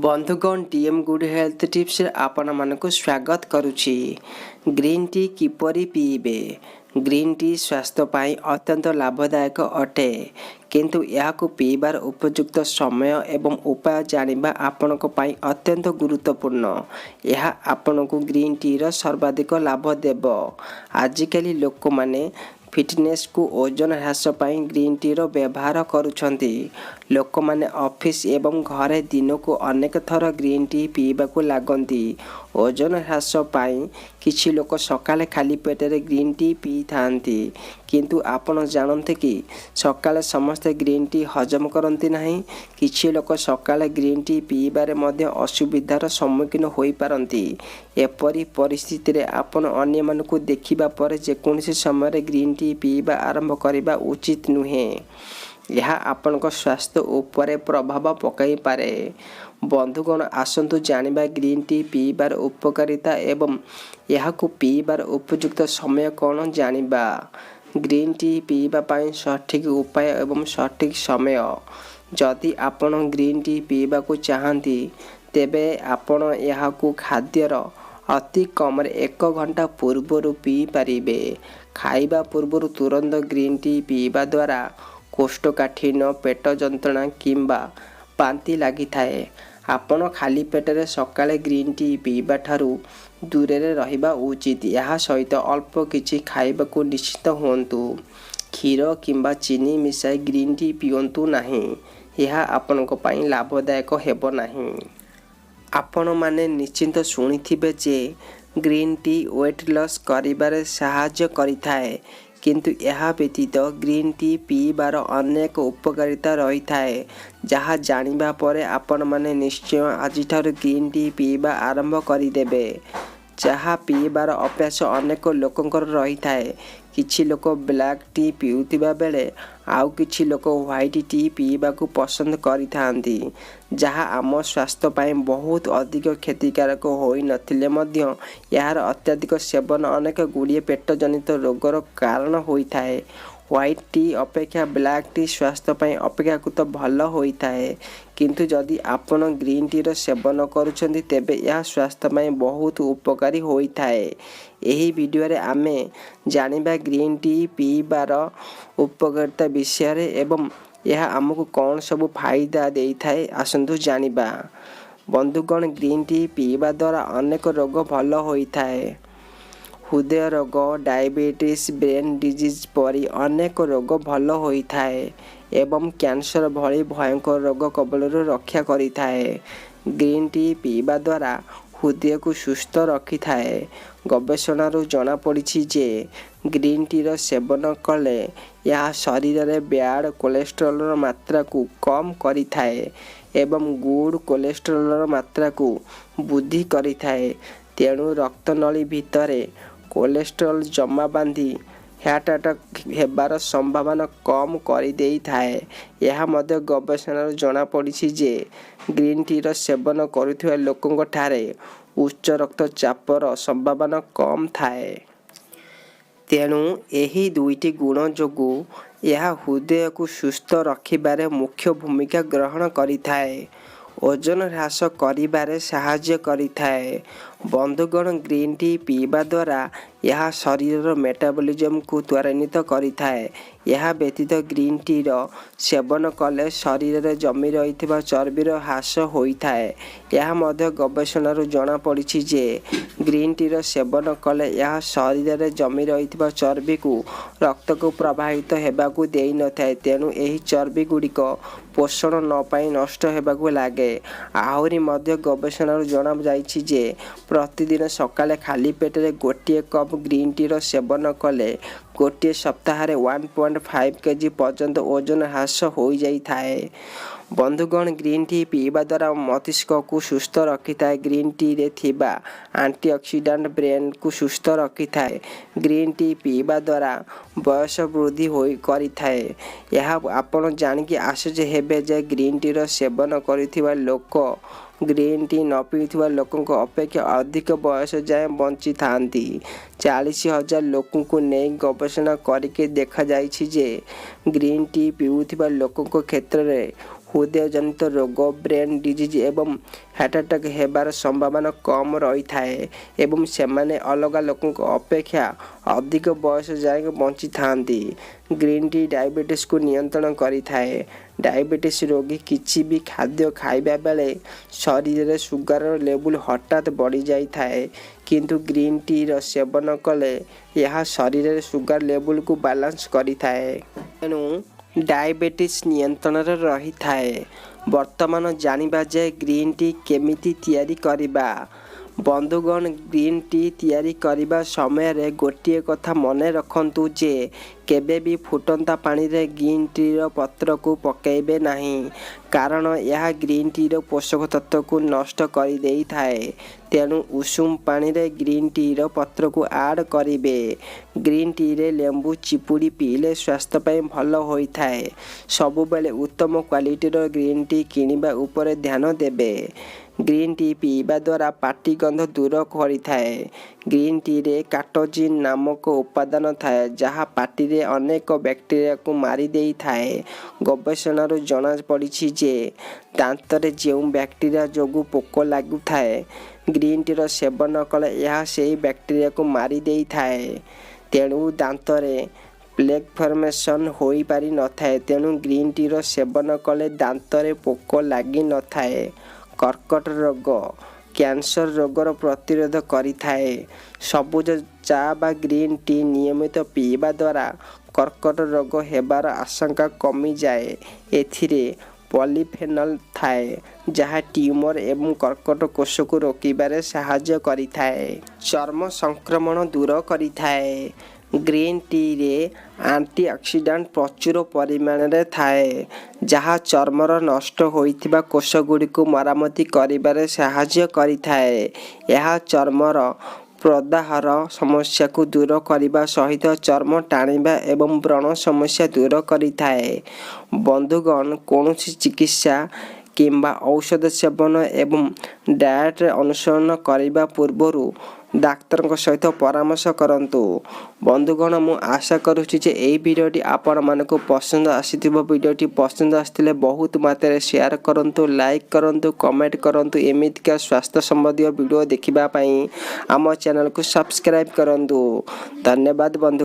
ବନ୍ଧୁଗଣ, DM good health ଟିପ୍ସରେ ଆପଣମାନଙ୍କୁ ସ୍ୱାଗତ କରୁଛି। ଗ୍ରୀନ୍ ଟି କିପରି ପିଇବେ? ଗ୍ରୀନ୍ ଟି ସ୍ୱାସ୍ଥ୍ୟ ପାଇଁ ଅତ୍ୟନ୍ତ ଲାଭଦାୟକ ଅଟେ, କିନ୍ତୁ ଏହାକୁ ପିଇବାର ଉପଯୁକ୍ତ ସମୟ ଏବଂ ଉପାୟ ଜାଣିବା ଆପଣଙ୍କ ପାଇଁ ଅତ୍ୟନ୍ତ ଗୁରୁତ୍ୱପୂର୍ଣ୍ଣ। ଏହା ଆପଣଙ୍କୁ ଗ୍ରୀନ୍ ଟିର ସର୍ବାଧିକ ଲାଭ ଦେବ। ଆଜିକାଲି ଲୋକମାନେ ଫିଟନେସକୁ ଓଜନ ହ୍ରାସ ପାଇଁ ଗ୍ରୀନ୍ ଟିର ବ୍ୟବହାର କରୁଛନ୍ତି। ଲୋକମାନେ ଅଫିସ ଏବଂ ଘରେ ଦିନକୁ ଅନେକ ଥର ଗ୍ରୀନ୍ ଟି ପିଇବାକୁ ଲାଗନ୍ତି। ଓଜନ ହ୍ରାସ ପାଇଁ କିଛି ଲୋକ ସକାଳେ ଖାଲି ପେଟରେ ଗ୍ରୀନ୍ ଟି ପିଇଥାନ୍ତି। କିନ୍ତୁ ଆପଣ ଜାଣନ୍ତି କି, ସକାଳେ ସମସ୍ତେ ଗ୍ରୀନ୍ ଟି ହଜମ କରନ୍ତି ନାହିଁ। କିଛି ଲୋକ ସକାଳେ ଗ୍ରୀନ୍ ଟି ପିଇବାରେ ମଧ୍ୟ ଅସୁବିଧାର ସମ୍ମୁଖୀନ ହୋଇପାରନ୍ତି। ଏପରି ପରିସ୍ଥିତିରେ ଆପଣ ଅନ୍ୟମାନଙ୍କୁ ଦେଖିବା ପରେ ଯେକୌଣସି ସମୟରେ ଗ୍ରୀନ୍ ଟି ପିଇବା ଆରମ୍ଭ କରିବା ଉଚିତ ନୁହେଁ। ଏହା ଆପଣଙ୍କ ସ୍ୱାସ୍ଥ୍ୟ ଉପରେ ପ୍ରଭାବ ପକାଇପାରେ। ବନ୍ଧୁଗଣ, ଆସନ୍ତୁ ଜାଣିବା ଗ୍ରୀନ୍ ଟି ପିଇବାର ଉପକାରିତା ଏବଂ ଏହାକୁ ପିଇବାର ଉପଯୁକ୍ତ ସମୟ କ'ଣ ଜାଣିବା। ଗ୍ରୀନ୍ ଟି ପିଇବା ପାଇଁ ସଠିକ୍ ଉପାୟ ଏବଂ ସଠିକ୍ ସମୟ। ଯଦି ଆପଣ ଗ୍ରୀନ୍ ଟି ପିଇବାକୁ ଚାହାନ୍ତି, ତେବେ ଆପଣ ଏହାକୁ ଖାଦ୍ୟର ଅତି କମରେ ଏକ ଘଣ୍ଟା ପୂର୍ବରୁ ପିଇପାରିବେ। ଖାଇବା ପୂର୍ବରୁ ତୁରନ୍ତ ଗ୍ରୀନ୍ ଟି ପିଇବା ଦ୍ୱାରା କୋଷ୍ଠକାଠିନ୍ୟ, ପେଟ ଯନ୍ତ୍ରଣା କିମ୍ବା ବାନ୍ତି ଲାଗିଥାଏ। ଆପଣ ଖାଲି ପେଟରେ ସକାଳେ ଗ୍ରୀନ୍ ଟି ପିଇବା ଠାରୁ ଦୂରରେ ରହିବା ଉଚିତ। ଏହା ସହିତ ଅଳ୍ପ କିଛି ଖାଇବାକୁ ନିଶ୍ଚିତ ହୁଅନ୍ତୁ। କ୍ଷୀର କିମ୍ବା ଚିନି ମିଶାଇ ଗ୍ରୀନ୍ ଟି ପିଅନ୍ତୁ ନାହିଁ। ଏହା ଆପଣଙ୍କ ପାଇଁ ଲାଭଦାୟକ ହେବ ନାହିଁ। ଆପଣମାନେ ନିଶ୍ଚିତ ଶୁଣିଥିବେ ଯେ ଗ୍ରୀନ୍ ଟି ୱେଟ୍ ଲସ୍ କରିବାରେ ସାହାଯ୍ୟ କରିଥାଏ। କିନ୍ତୁ ଏହା ବ୍ୟତୀତ ଗ୍ରୀନ୍ ଟି ପିଇବାର ଅନେକ ଉପକାରିତା ରହିଥାଏ, ଯାହା ଜାଣିବା ପରେ ଆପଣମାନେ ନିଶ୍ଚୟ ଆଜିଠାରୁ ଗ୍ରୀନ୍ ଟି ପିଇବା ଆରମ୍ଭ କରିଦେବେ। ଚାହା ପିଇବାର ଅଭ୍ୟାସ ଅନେକ ଲୋକଙ୍କର ରହିଥାଏ। କିଛି ଲୋକ ବ୍ଲାକ୍ ଟି ପିଉଥିବା ବେଳେ ଆଉ କିଛି ଲୋକ ହ୍ୱାଇଟ୍ ଟି ପିଇବାକୁ ପସନ୍ଦ କରିଥାନ୍ତି, ଯାହା ଆମ ସ୍ୱାସ୍ଥ୍ୟ ପାଇଁ ବହୁତ ଅଧିକ କ୍ଷତିକାରକ ହୋଇନଥିଲେ ମଧ୍ୟ ଏହାର ଅତ୍ୟଧିକ ସେବନ ଅନେକ ଗୁଡ଼ିଏ ପେଟ ଜନିତ ରୋଗର କାରଣ ହୋଇଥାଏ। ହ୍ୱାଇଟ୍ ଟି ଅପେକ୍ଷା ବ୍ଲାକ୍ ଟି ସ୍ୱାସ୍ଥ୍ୟ ପାଇଁ ଅପେକ୍ଷାକୃତ ଭଲ ହୋଇଥାଏ। କିନ୍ତୁ ଯଦି ଆପଣ ଗ୍ରୀନ୍ ଟିର ସେବନ କରୁଛନ୍ତି, ତେବେ ଏହା ସ୍ୱାସ୍ଥ୍ୟ ପାଇଁ ବହୁତ ଉପକାରୀ ହୋଇଥାଏ। ଏହି ଭିଡ଼ିଓରେ ଆମେ ଜାଣିବା ଗ୍ରୀନ୍ ଟି ପିଇବାର ଉପକାରିତା ବିଷୟରେ ଏବଂ ଏହା ଆମକୁ କ'ଣ ସବୁ ଫାଇଦା ଦେଇଥାଏ। ଆସନ୍ତୁ ଜାଣିବା। ବନ୍ଧୁଗଣ, ଗ୍ରୀନ୍ ଟି ପିଇବା ଦ୍ୱାରା ଅନେକ ରୋଗ ଭଲ ହୋଇଥାଏ। ହୃଦୟ ରୋଗ, ଡାଇବେଟିସ୍, ବ୍ରେନ୍ ଡିଜିଜ୍ ପରି ଅନେକ ରୋଗ ଭଲ ହୋଇଥାଏ ଏବଂ କ୍ୟାନ୍ସର ଭଳି ଭୟଙ୍କର ରୋଗ କବଳରୁ ରକ୍ଷା କରିଥାଏ। ଗ୍ରୀନ୍ ଟି ପିଇବା ଦ୍ୱାରା ହୃଦୟକୁ ସୁସ୍ଥ ରଖିଥାଏ। ଗବେଷଣାରୁ ଜଣାପଡ଼ିଛି ଯେ ଗ୍ରୀନ୍ ଟିର ସେବନ କଲେ ଏହା ଶରୀରରେ ବ୍ୟାଡ୍ କୋଲେଷ୍ଟ୍ରଲର ମାତ୍ରାକୁ କମ୍ କରିଥାଏ ଏବଂ ଗୁଡ୍ କୋଲେଷ୍ଟ୍ରଲର ମାତ୍ରାକୁ ବୃଦ୍ଧି କରିଥାଏ। ତେଣୁ ରକ୍ତନଳୀ ଭିତରେ କୋଲେଷ୍ଟ୍ରଲ ଜମା ବାନ୍ଧି ହାର୍ଟ ଆଟାକ୍ ହେବାର ସମ୍ଭାବନା କମ୍ କରିଦେଇଥାଏ। ଏହା ମଧ୍ୟ ଗବେଷଣାରୁ ଜଣାପଡ଼ିଛି ଯେ ଗ୍ରୀନ୍ ଟିର ସେବନ କରୁଥିବା ଲୋକଙ୍କଠାରେ ଉଚ୍ଚ ରକ୍ତଚାପର ସମ୍ଭାବନା କମ୍ ଥାଏ। ତେଣୁ ଏହି ଦୁଇଟି ଗୁଣ ଯୋଗୁଁ ଏହା ହୃଦୟକୁ ସୁସ୍ଥ ରଖିବାରେ ମୁଖ୍ୟ ଭୂମିକା ଗ୍ରହଣ କରିଥାଏ। ଓଜନ ହ୍ରାସ କରିବାରେ ସାହାଯ୍ୟ କରିଥାଏ। ବନ୍ଧୁଗଣ, ଗ୍ରୀନ୍ ଟି ପିଇବା ଦ୍ୱାରା ଏହା ଶରୀରର ମେଟାବଲିଜମକୁ ତ୍ୱରାନ୍ୱିତ କରିଥାଏ। ଏହା ବ୍ୟତୀତ ଗ୍ରୀନ୍ ଟିର ସେବନ କଲେ ଶରୀରରେ ଜମି ରହିଥିବା ଚର୍ବିର ହ୍ରାସ ହୋଇଥାଏ। ଏହା ମଧ୍ୟ ଗବେଷଣାରୁ ଜଣାପଡ଼ିଛି ଯେ ଗ୍ରୀନ୍ ଟିର ସେବନ କଲେ ଏହା ଶରୀରରେ ଜମି ରହିଥିବା ଚର୍ବିକୁ ରକ୍ତକୁ ପ୍ରବାହିତ ହେବାକୁ ଦେଇନଥାଏ। ତେଣୁ ଏହି ଚର୍ବି ଗୁଡ଼ିକ ପୋଷଣ ନ ପାଇ ନଷ୍ଟ ହେବାକୁ ଲାଗେ। ଆହୁରି ମଧ୍ୟ ଗବେଷଣାରୁ ଜଣାଯାଇଛି ଯେ ପ୍ରତିଦିନ ସକାଳେ ଖାଲି ପେଟରେ ଗୋଟିଏ କପ୍ ଗ୍ରୀନ୍ ଟିର ସେବନ କଲେ ଗୋଟିଏ ସପ୍ତାହରେ 1.5 କେଜି ପର୍ଯ୍ୟନ୍ତ ଓଜନ ହ୍ରାସ ହୋଇଯାଇଥାଏ। ବନ୍ଧୁଗଣ, ଗ୍ରୀନ୍ ଟି ପିଇବା ଦ୍ୱାରା ମସ୍ତିଷ୍କକୁ ସୁସ୍ଥ ରଖିଥାଏ। ଗ୍ରୀନ୍ ଟିରେ ଥିବା ଆଣ୍ଟିଅକ୍ସିଡାଣ୍ଟ ବ୍ରେନକୁ ସୁସ୍ଥ ରଖିଥାଏ। ଗ୍ରୀନ୍ ଟି ପିଇବା ଦ୍ୱାରା ବୟସ ବୃଦ୍ଧି ହୋଇ କରିଥାଏ। ଏହା ଆପଣ ଜାଣିକି ଆଶ୍ଚର୍ଯ୍ୟ ହେବେ ଯେ ଗ୍ରୀନ୍ ଟିର ସେବନ କରୁଥିବା ଲୋକ ଗ୍ରୀନ୍ ଟି ନ ପିଉଥିବା ଲୋକଙ୍କ ଅପେକ୍ଷା ଅଧିକ ବୟସ ଯାଏଁ ବଞ୍ଚିଥାନ୍ତି। 40,000 ଲୋକଙ୍କୁ ନେଇ ଗବେଷଣା କରିକି ଦେଖାଯାଇଛି ଯେ ଗ୍ରୀନ୍ ଟି ପିଉଥିବା ଲୋକଙ୍କ କ୍ଷେତ୍ରରେ ହୃଦୟଜନିତ ରୋଗ, ବ୍ରେନ୍ ଡିଜିଜ୍ ଏବଂ ହାର୍ଟ ଆଟାକ୍ ହେବାର ସମ୍ଭାବନା କମ୍ ରହିଥାଏ ଏବଂ ସେମାନେ ଅଲଗା ଲୋକଙ୍କ ଅପେକ୍ଷା ଅଧିକ ବୟସ ଯାଏଁ ବଞ୍ଚିଥାନ୍ତି। ଗ୍ରୀନ୍ ଟି ଡାଇବେଟିସ୍କୁ ନିୟନ୍ତ୍ରଣ କରିଥାଏ। ଡାଇବେଟିସ୍ ରୋଗୀ କିଛି ବି ଖାଦ୍ୟ ଖାଇବା ବେଳେ ଶରୀରରେ ସୁଗାର ଲେବୁଲ୍ ହଠାତ୍ ବଢ଼ିଯାଇଥାଏ, କିନ୍ତୁ ଗ୍ରୀନ୍ ଟିର ସେବନ କଲେ ଏହା ଶରୀରରେ ସୁଗାର ଲେବୁଲକୁ ବାଲାନ୍ସ କରିଥାଏ। ତେଣୁ ଡାଇବେଟିସ୍ ନିୟନ୍ତ୍ରଣରେ ରହିଥାଏ। ବର୍ତ୍ତମାନ ଜାଣିବା ଯେ ଗ୍ରୀନ୍ ଟି କେମିତି ତିଆରି କରିବା। ବନ୍ଧୁଗଣ, ଗ୍ରୀନ୍ ଟି ତିଆରି କରିବା ସମୟରେ ଗୋଟିଏ କଥା ମନେ ରଖନ୍ତୁ ଯେ କେବେ ବି ଫୁଟନ୍ତା ପାଣିରେ ଗ୍ରୀନ୍ ଟିର ପତ୍ରକୁ ପକାଇବେ ନାହିଁ, କାରଣ ଏହା ଗ୍ରୀନ୍ ଟିର ପୋଷକ ତତ୍ତ୍ୱକୁ ନଷ୍ଟ କରିଦେଇଥାଏ। ତେଣୁ ଉଷୁମ ପାଣିରେ ଗ୍ରୀନ୍ ଟିର ପତ୍ରକୁ ଆଡ଼୍ କରିବେ। ଗ୍ରୀନ୍ ଟିରେ ଲେମ୍ବୁ ଚିପୁଡ଼ି ପିଇଲେ ସ୍ୱାସ୍ଥ୍ୟ ପାଇଁ ଭଲ ହୋଇଥାଏ। ସବୁବେଳେ ଉତ୍ତମ କ୍ୱାଲିଟିର ଗ୍ରୀନ୍ ଟି କିଣିବା ଉପରେ ଧ୍ୟାନ ଦେବେ। ଗ୍ରୀନ୍ ଟି ପିଇବା ଦ୍ୱାରା ପାଟି ଗନ୍ଧ ଦୂର କରିଥାଏ। ଗ୍ରୀନ୍ ଟିରେ କାଟେଚିନ୍ ନାମକ ଉପାଦାନ ଥାଏ, ଯାହା ପାଟିରେ ଅନେକ ବ୍ୟାକ୍ଟେରିଆକୁ ମାରିଦେଇଥାଏ। ଗବେଷଣାରୁ ଜଣାପଡ଼ିଛି ଯେ ଦାନ୍ତରେ ଯେଉଁ ବ୍ୟାକ୍ଟେରିଆ ଯୋଗୁଁ ପୋକ ଲାଗୁଥାଏ, ଗ୍ରୀନ୍ ଟିର ସେବନ କଲେ ଏହା ସେହି ବ୍ୟାକ୍ଟେରିଆକୁ ମାରିଦେଇଥାଏ। ତେଣୁ ଦାନ୍ତରେ ପ୍ଲେକ୍ ଫର୍ମେସନ୍ ହୋଇପାରିନଥାଏ। ତେଣୁ ଗ୍ରୀନ୍ ଟିର ସେବନ କଲେ ଦାନ୍ତରେ ପୋକ ଲାଗିନଥାଏ। କର୍କଟ ରୋଗ, କ୍ୟାନ୍ସର ରୋଗର ପ୍ରତିରୋଧ କରିଥାଏ। ସବୁଜ ଚା ବା ଗ୍ରୀନ୍ ଟି ନିୟମିତ ପିଇବା ଦ୍ୱାରା କର୍କଟ ରୋଗ ହେବାର ଆଶଙ୍କା କମିଯାଏ। ଏଥିରେ ପଲିଫେନଲ୍ ଥାଏ, ଯାହା ଟ୍ୟୁମର ଏବଂ କର୍କଟ କୋଷକୁ ରୋକିବାରେ ସାହାଯ୍ୟ କରିଥାଏ। ଚର୍ମ ସଂକ୍ରମଣ ଦୂର କରିଥାଏ। ଗ୍ରୀନ୍ ଟିରେ ଆଣ୍ଟିଅକ୍ସିଡାଣ୍ଟ ପ୍ରଚୁର ପରିମାଣରେ ଥାଏ, ଯାହା ଚର୍ମର ନଷ୍ଟ ହୋଇଥିବା କୋଷଗୁଡ଼ିକୁ ମରାମତି କରିବାରେ ସାହାଯ୍ୟ କରିଥାଏ। ଏହା ଚର୍ମର ପ୍ରଦାହର ସମସ୍ୟାକୁ ଦୂର କରିବା ସହିତ ଚର୍ମ ଟାଣିବା ଏବଂ ବ୍ରଣ ସମସ୍ୟା ଦୂର କରିଥାଏ। ବନ୍ଧୁଗଣ, କୌଣସି ଚିକିତ୍ସା କିମ୍ବା ଔଷଧ ସେବନ ଏବଂ ଡାଏଟ୍ ଅନୁସରଣ କରିବା ପୂର୍ବରୁ ଡାକ୍ତରଙ୍କ ସହିତ ପରାମର୍ଶ କରନ୍ତୁ। ବନ୍ଧୁଗଣ, ମୁଁ ଆଶା କରୁଛି ଯେ ଏହି ଭିଡ଼ିଓଟି ଆପଣମାନଙ୍କୁ ପସନ୍ଦ ଆସିଥିବ। ଭିଡ଼ିଓଟି ପସନ୍ଦ ଆସିଥିଲେ ବହୁତ ମାତ୍ରାରେ ସେୟାର କରନ୍ତୁ, ଲାଇକ୍ କରନ୍ତୁ, କମେଣ୍ଟ କରନ୍ତୁ। ଏମିତିକା ସ୍ୱାସ୍ଥ୍ୟ ସମ୍ବନ୍ଧୀୟ ଭିଡ଼ିଓ ଦେଖିବା ପାଇଁ ଆମ ଚ୍ୟାନେଲକୁ ସବସ୍କ୍ରାଇବ୍ କରନ୍ତୁ। ଧନ୍ୟବାଦ ବନ୍ଧୁ।